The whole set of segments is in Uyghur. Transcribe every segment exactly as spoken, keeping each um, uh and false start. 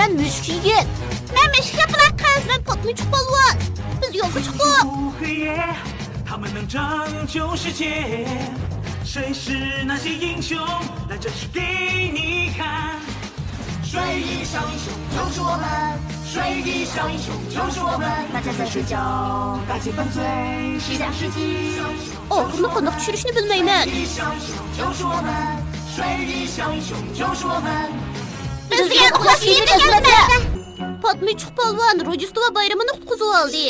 مەن مۈشۈك يىگىت. مەن مۈشۈك ياپىلاق قىز. مەن پاتمىچۇق پالۋان. بىز يولغا چىقتۇق. 他们能拯救世界，谁是那些英雄？来，这是给你看。水翼小英雄救助我们，水翼小英雄救助我们。大家在睡觉，大气粉碎，西洋世纪。 ئاخىرىنى قانداق چۈشۈرۈشنى بىلمەيمەن. بىز دېگەن ئۇخلاش يېرىدىن ئەزمەتتە. پاتمىچۇق پالۋان روژدېستۋا بايرىمىنى قۇتقۇزۇۋالدى.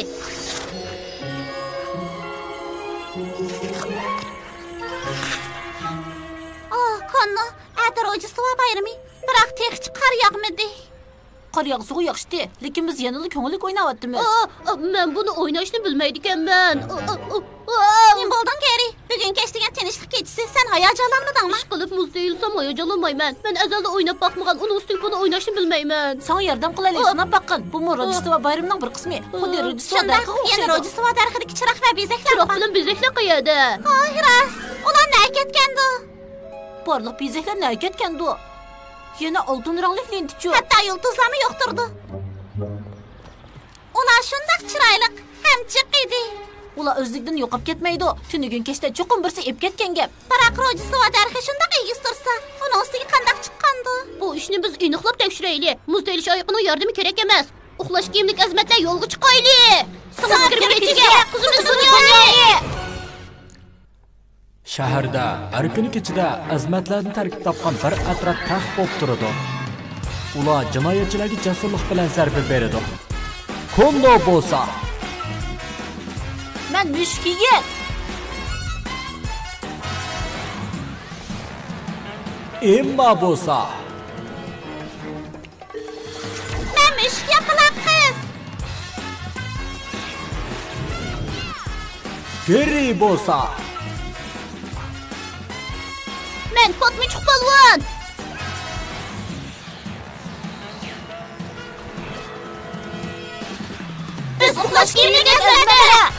ئاھ، كاننو، ئەتە روژدېستۋا بايرىمى، بىراق تېخىچە قار ياغمىدى. قار ياغسىغۇ ياخشىتى، لېكىن بىز يەنىلا كۆڭۈللۈك ئويناۋاتىمىز. ئا، ئا، مەن بۇنى ئويناشنى بىلمەيدىكەنمەن. ئا، ئا، ئا، ئا. نېمە بولدۇڭ، گېرى؟ بۈگۈن كەچ دېگەن تىنچلىق كېچىسى، سەن ھاياجانلانمىدىڭمۇ؟ ئىشقىلىپ مۇز تېيىلسام ھاياجانلانمايمەن. مەن ئەزەلدە ئويناپ باقمىغان، ئۇنىڭ ئۈستىگە بۇنى ئويناشنى بىلمەيمەن. ساڭا ياردەم قىلايلى، ئا. سىناپ باققىن. بۇمۇ ئا. روژدېستۋا بايرىمىنىڭ بىر قىسمى. ئا. خۇددى روژدېستۋا شۇنداق، دەرىخىغا يەنە ئوخشايدۇ. روژدېستۋا دەرىخىدىكى چىراغ ۋە بېزەكلەر چىراغ بار. بىلەن بېزەكلەر قەيەردە؟ ھاي راست، ئۇلار نەگە كەتكەندۇ؟ بارلىق بېزەكلەر نەگە كەتكەندۇ؟ يەنە ئالتۇن رەڭلىك لېنتىچۇ؟ ھەتتا يۇلتۇزلارمۇ يوق تۇرىدۇ. ئۇلار شۇنداق چىرايلىق ھەم جىق ئىدى. ئۇلار ئۆزلۈكىدىن يوقاپ كەتمەيدۇ. تۈنۈگۈن كەچتە چوقۇم بىرسى ئېلىپ كەتكەن گەپ. بىراق روژدېستۋا دەرىخى شۇنداق ئېگىز تۇرسا، ئۇنىڭ ئۈستىگە قانداق چىققاندۇ؟ بۇ ئىشنى بىز ئېنىقلاپ تەكشۈرەيلى. مۇز تېيىلىش ئايىقىنىڭ ياردىمى كېرەك ئەمەس. ئۇخلاش كىيىملىك ئەزمەتلەر يولغا چىقايلى. سىڭىپ كىرىپ ئىچىگە، قىزىمىز دۇنيايى! شەھەردە ھەر كۈنى كېچىدە ئەزمەتلەردىن تەركىب تاپقان بىر ئەترەت تەخت بولۇپ تۇرىدۇ. ئۇلار جىنايەتچىلەرگە جەسۇرلۇق بىلەن زەربە بېرىدۇ. كوندو بولسا. مەن مۈشۈك يىگىت. ئېمما بولسا. مەن مۈشۈك ياپىلاق قىز. گېرى بولسا. مەن پاتمىچۇق پالۋان. بىز ئۇخلاش كىيىملىك ئەزمەتلەر.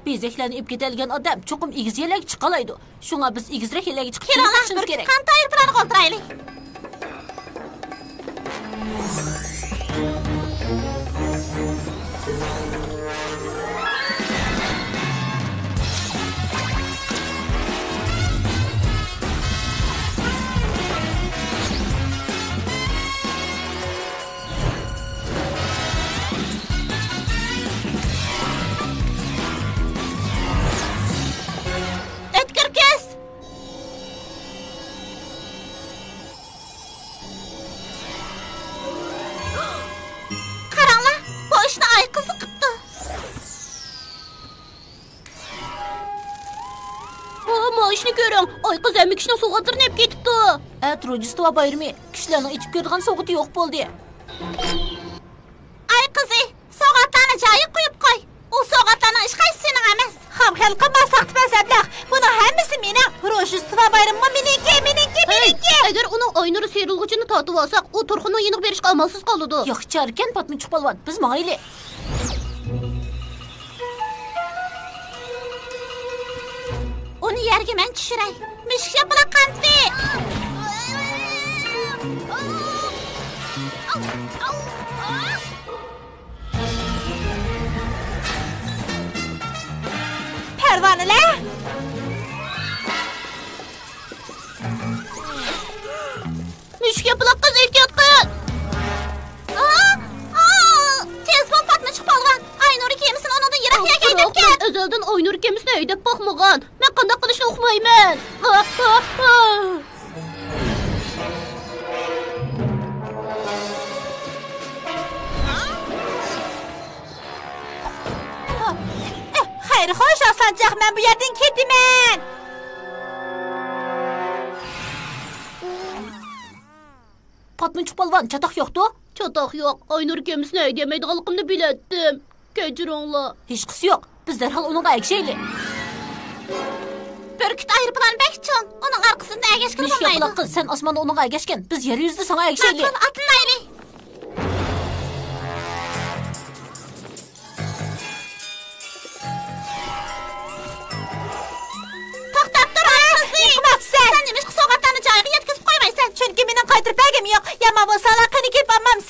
بېزەكلەرنى ئېلىپ كېتەلىگەن ئادەم چوقۇم ئېگىز يەرلەرگە چىقالايدۇ. شۇڭا بىز ئېگىزرەك يەرلەرگە چىقىپ كىيىم كىيىشىمىز كېرەك. كېلىڭلار، بىر قانتا ئايروپىلانغا ئولتۇرايلى. ئۆتكۈر كۆز! قاراڭلار، بۇ ئىشنى ئايقىزى قىپتۇ. ھو، ماۋۇ ئىشنى كۆرۈڭ، ئايقىز ھەممە كىشىنىڭ سوغاتلىرىنى ئېلىپ كېتىپتۇ. ئەتە روژدېستۋا بايرىمى، كىشىلەرنىڭ ئېچىپ كۆرىدىغان سوغىتى يوق بولدى. ئايقىزى، سوغاتلارنى جايىغا قويۇپ قوي. ئۇ سوغاتلارنىڭ ھېچقايسىسى سېنىڭ ئەمەس. خام خەلقىم بار ساختىپەز ئەبلەخ. بۇنىڭ ھەممىسى مېنىڭ. روژدېستۋا بايرىمىمۇ مېنىڭكى، مېنىڭكى، ھەي، مېنىڭكى. ئەگەر ئۇنىڭ ئاينۇرى سىيرىلغۇچىنى تارتىۋالساق، ئۇ تۇرخۇننىڭ يېنىغا بېرىشكە ئامالسىز قالىدۇ. ياخشى چارىكەن، پاتمىچۇق پالۋان. بىز ماڭايلى. ئۇنى يەرگە مەن چۈشۈرەي. مۈشۈك ياپىلاق قانىتى! پەرۋانىلەر! مۈشۈك ياپىلاق قىز، ئېھتىيات قىل! ئا! ئا! تېز بول، پاتمىچۇق پالۋان! ئاينۇر كېمىسىنى ئۇنىڭدىن يىراق يەرگە ھەيدەپ كەت! مەن ئەزەلدىن ئاينۇر كېمىسىنى ھەيدەپ باقمىغان. مەن قانداق قىلىشنى ئۇقمايمەن. ئا! ئا! ئا! خەير خوش، ئاسلانچاق، مەن بۇ يەردىن كېتىمەن. پاتمىچۇق پالۋان، چاتاق يوقتۇ؟ چاتاق يوق. ئاينۇر كېمىسىنى ھەيدىيەلمەيدىغانلىقىمنى بىلەتتىم. كەچۈرۈڭلار. ھېچقىسى يوق. بىز دەرھال ئۇنىڭغا ئەگىشەيلى. بۈركۈت ئايروپىلانى بەك چوڭ. ئۇنىڭ ئارقىسىدىن ئەگەشكىلى بولمايدۇ. مىشكا قۇلاق قىز، سەن ئاسماندا ئۇنىڭغا ئەگەشكىن. بىز يەر يۈزىدە ساڭا ئەگىشەيلى. ماقۇل، ئاتلىنايلى. توختاپ تۇر، ئاي قىزى! يىقماپسەن! سەن نېمىشقا سوغاتلارنى جايىغا يەتكۈزۈپ قويمايسەن؟ چۈنكى مېنىڭ قايتۇرۇپ بەرگۈم يوق. يامان بولساڭلار، قېنى كېلىپ ئالمام.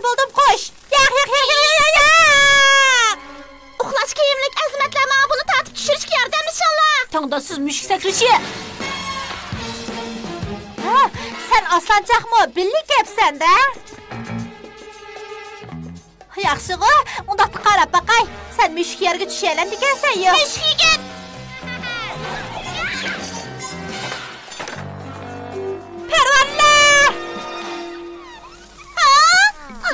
بولدۇم، قوش. ياق، ياق، ياق، ياق، ياق، ياق. ئۇخلاش كىيىملىك ئەزىمەتلەر، ماڭا بۇنى تارتىپ چۈشۈرۈشكە ياردەملىشىڭلار. تەڭداشسىز مۈشۈك سەكرىشى. ھە، سەن ئاسلانچاقمۇ بىللە كەپسەن-دە. ياخشىغۇ، ئۇنداقتا قاراپ باقاي. سەن مۈشۈك يەرگە چۈشەلەمدىكەنسەن يا؟ مۈشۈك يىگىت! پەرۋانىلەر! ھا؟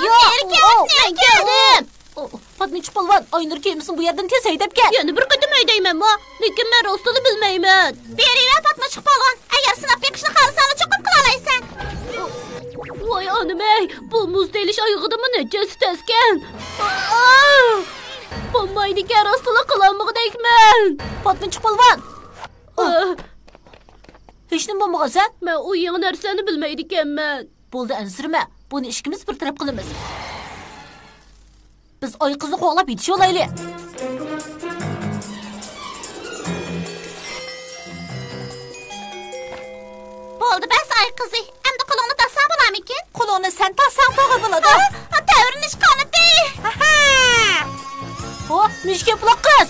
ياق، نېرى ئۇ، كەت، ئۇ، نېرى ئۇ، كەت! ئۇ، ئۇ، پاتمىچۇق پالۋان، ئاينۇر كېمىسىنى بۇ يەردىن تېز ھەيدەپ كەت. يەنە بىر قېتىم ھەيدەيمەنمۇ؟ لېكىن مەن راستىنلا بىلمەيمەن. بېرىۋەر، پاتمىچۇق پالۋان، ئەگەر سىناپ بېقىشنى خالىساڭلا چوقۇم قىلالايسەن. ۋاي ئانىمەي، بۇ مۇز تېلىش ئايىغىدىمۇ نەچچە ھەسسە تەسكەن. ئا! بولمايدىكەن، راستلا قىلالمىغۇدەكمەن. پاتمىچۇق پالۋان! ئا! ھېچنېمە بولمىغانسەن؟ مەن ئۇ يېڭى نەرسىلەرنى بىلمەيدىكەنمەن. بولدى، ئەنسىرىمە. بۇنى ئىككىمىز بىر تەرەپ قىلىمىز. بىز ئايقىزنى قوغلاپ يېتىشىۋالايلى. بولدى بەس، ئايقىزى. ئەمدى قولۇڭنى تاسساڭ بولارمىكىن؟ قولۇڭنى سەن تاسساڭ توغرا بولىدۇ. ھا، تەۋرىنىش قانىتى. ھا، مۈشۈك ياپىلاق قىز!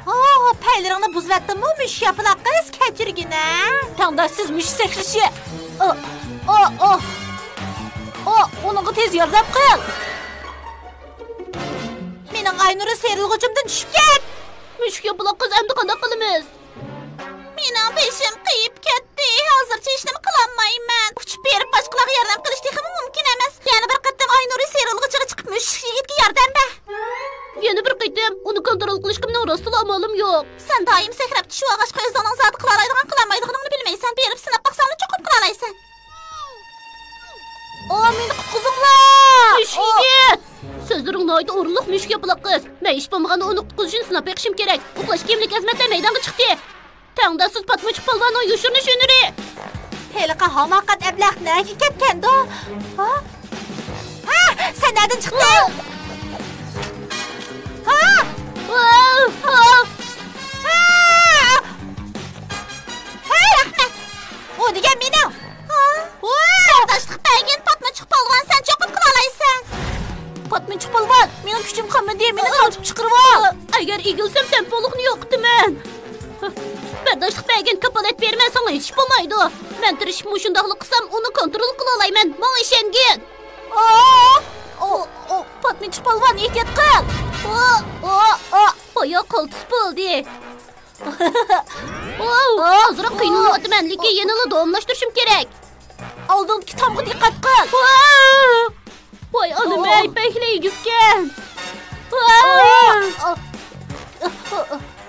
ھا، پەيلىرىڭنى بۇزۇۋەتتىممۇ، مۈشۈك ياپىلاق قىز؟ كەچۈرگىنە. تەڭداشسىز مۈشۈك سەكرىشى. ئو، ئو، ئو. ئو، ئۇنىڭغا تېز ياردەم قىل. مېنىڭ ئاينۇرى سىيرىلغۇچۇمدىن چۈشۈپ كەت! مۈشۈك ياپىلاق قىز، ئەمدى قانداق قىلىمىز؟ مېنىڭ بېشىم قېيىپ كەتتى. ھازىرچە ھېچنېمە قىلالمايمەن. ئۇچۇپ بېرىپ باشقىلارغا ياردەم قىلىش تېخىمۇ مۇمكىن ئەمەس. يەنە بىر قېتىم ئاينۇرى سىيرىلغۇچىغا چىقىپ مۈشۈك يىگىتكە ياردەم بەر. يەنە بىر قېتىم ئۇنى كونترول قىلىشقا مېنىڭ راستلا ئامالىم يوق. سەن دائىم سەكرەپ چۈشۈۋالغاچقا ئۆزۈڭنىڭ زادى قىلالايدىغان، قىلالمايدىغىنىڭنى بىلمەيسەن. بېرىپ سىناپ باقساڭلا چوقۇم قىلالايسەن. ئا، مېنى قۇتقۇزۇڭلار! مۈشۈك يىگىت! سۆزلىرىڭ ناھايىتى ئورۇنلۇق، مۈشۈك ياپىلاق قىز. مەن ھېچ بولمىغاندا ئۇنى قۇتقۇزۇشنى سىناپ بېقىشىم كېرەك. ئۇخلاش كىيىملىك ئەزىمەتلەر مەيدانغا چىقتى. تەڭداشسىز پاتمىچۇق پالۋاننىڭ يوشۇرۇنۇش ھۈنىرى. ھېلىقى ھاماقەت ئەبلەخ نەگە كەتكەندۇ؟ ھا؟ ھا؟ سەن نەدىن چىقتىڭ؟ ھا؟ ھا؟ ھا؟ ھا؟ ھەي، ئەخمەق! ئۇ دېگەن مېنىڭ! ھا؟ ۋاي! بەرداشلىق بەرگىن، پاتمىچۇق پالۋان، سەن چوقۇم قىلالايسەن! پاتمىچۇق پالۋان، مېنىڭ كۈچۈم قالمىدى، مېنى تارتىپ چىقىرىۋال! ئەگەر ئېگىلسەم، تەڭپۇڭلۇقنى يوقىتىمەن! بەرداشلىق بەرگىن، كاپالەت بېرىمەن، ساڭا ھېچ ئىش بولمايدۇ! مەن تىرىشىپ مۇشۇنداقلا قىلسام، ئۇنى كونترول قىلالايمەن، ماڭا ئىشەنگىن! ئا! ئو، ئو، پاتمىچۇق پالۋان، ئېھتىيات قىل! ئو، ئو، ئو! بايا قالتىس بولدى! ئاۋۇ، ئازراق قىينىلىۋاتىمەن، لېكىن يەنىلا داۋاملاشتۇرۇشۇم كېرەك. ئالدىڭدىكى تامغا دىققەت قىل. ۋاي ئانام، ۋاي بەكلا ئېگىزكەن.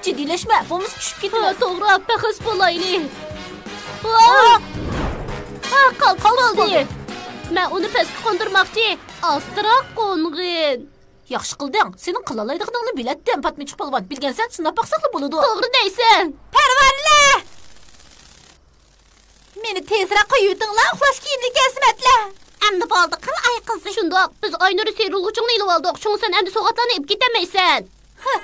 جىددىيلەشمە، بولمىسا چۈشۈپ كېتىمەن. توغرا، پەخەس بولايلى. قالتىس بولدى. مەن ئۇنى پەسكە قوندۇرماقچى. ئاستىراق قونغىن. ياخشى قىلدىڭ. سېنىڭ قىلالايدىغىنىڭنى بىلەتتىم، پاتمىچۇق پالۋان. بىلگەنسەن، سىناپ باقساقلا بولىدۇ. توغرا دەيسەن. پەرۋانىلەر! مېنى تېزرەك قويۇۋېتىڭلار، ئۇخلاش كىيىملىك ئەزىمەتلەر. ئەمدى بولدى، قىل ئايقىزى. شۇنداق، بىز ئاينۇرى سىيرىلغۇچىڭنى ئېلىۋالدۇق، شۇڭا سەن ئەمدى سوۋغاتلارنى ئېلىپ كېتەلمەيسەن. ھە،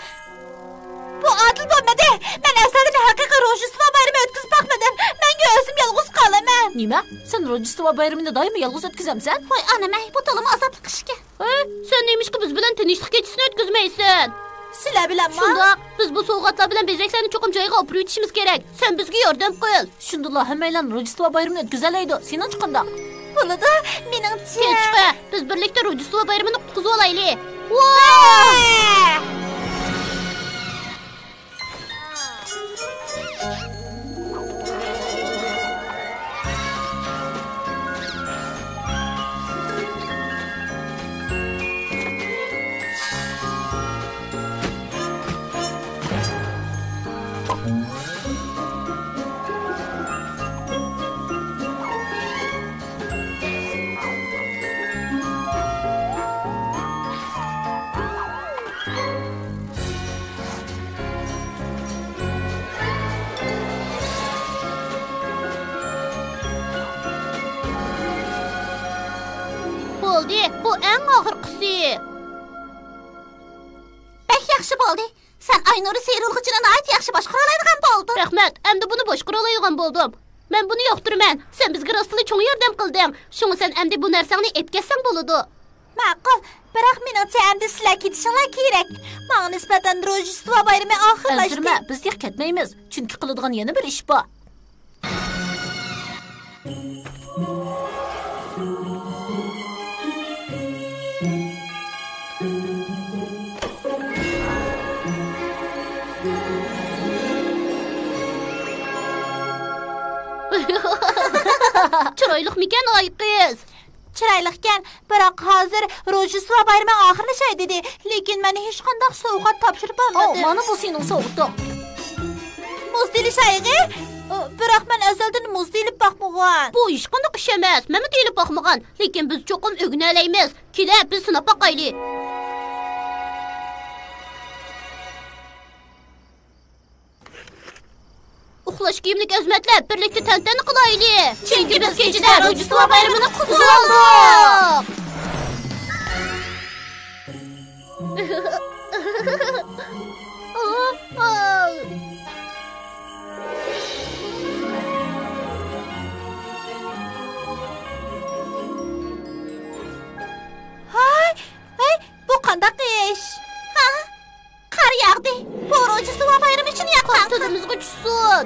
بۇ ئادىل بولمىدى. مەن ئەزەلدىن ھەقىقىي روژدېستۋو بايرىمى ئۆتكۈزۈپ باقمىدىم. مەڭگۈ ئۆزۈم يالغۇز قالىمەن. نېمە؟ سەن روژدېستۋو بايرىمىنى دائىم يالغۇز ئۆتكۈزەمسەن؟ ۋاي ئانام-ئەي، بۇ تولىمۇ ئازابلىق ئىشكەن. ھە؟ سەن نېمىشقا بىز بىلەن تىنچلىق كېچىسىنى ئۆتكۈزمەيسەن؟ سىلەر بىلەنمۇ؟ شۇنداق. بىز بۇ سوۋغاتلار بىلەن بېزەكلەرنى چوقۇم جايىغا ئاپىرىۋېتىشىمىز كېرەك. سەن بىزگە ياردەم قىل. شۇندىلا ھەممەيلەن روژدېستۋو بايرىمىنى ئۆتكۈزەلەيدۇ. سېنىڭچە قانداق؟ بولىدۇ، مېنىڭچە. تېز چىقە. بىز بىرلىكتە روژدېستۋو بايرىمىنى قۇتقۇزۇۋالايلى. ۋاي! ھە! بولدى، بۇ ئەڭ ئاخىرقىسى. بەك ياخشى بولدى. سەن ئاينۇرى سىيرىلغۇچىنى ناھايىتى ياخشى باشقۇرالايدىغان بولدۇڭ. رەھمەت، ئەمدى بۇنى باشقۇرالايدىغان بولدۇم. مەن بۇنى ياقتۇرىمەن. سەن بىزگە راستلا چوڭ ياردەم قىلدىڭ. شۇڭا سەن ئەمدى بۇ نەرسەڭنى ئەپكەتسەڭ بولىدۇ. ماقۇل. بىراق مېنىڭچە ئەمدى سىلەر كېتىشىڭلار كېرەك. ماڭا نىسبەتەن روژدېستۋا بايرىمى ئاخىرلاشتى. ئەنسىرىمە، بىز تېخى كەتمەيمىز. چۈنكى قىلىدىغان يەنە بىر ئىش بار. چىرايلىقمىكەن ئاي قىز؟ چىرايلىقكەن، بىراق ھازىر روژدېستۋا بايرىمى ئاخىرلىشاي دېدى. لېكىن مەن ھېچقانداق سوۋغات تاپشۇرۇپ ئالمىدىم. مانا بۇ سېنىڭ سوۋغىتىڭ. مۇزدا ئېلىش ئايىغى؟ بىراق مەن ئەزەلدىن مۇزدا ئېلىپ باقمىغان. بۇ ھېچقانداق ئىش ئەمەس، مەنمۇ ئېلىپ باقمىغان. لېكىن بىز چوقۇم ئۆگىنەلەيمىز. كېلە، بىز سىناپ باقايلى. ئۇخلاش كىيىملىك ئەزىمەتلەر، بىرلىكتە تەنتەنە قىلايلى. چۈنكى بىز كېچىدە روژدېستۋا بايرىمىنى قۇتقۇزۇۋالدۇق. ھاي، ھاي، بۇ قانداق ئىش؟ ھا؟ قار ياغدى. بۇ روژدېستۋا بايرىمى ئۈچۈن ياغقان. تىلىمىزغا چۈشسۇن.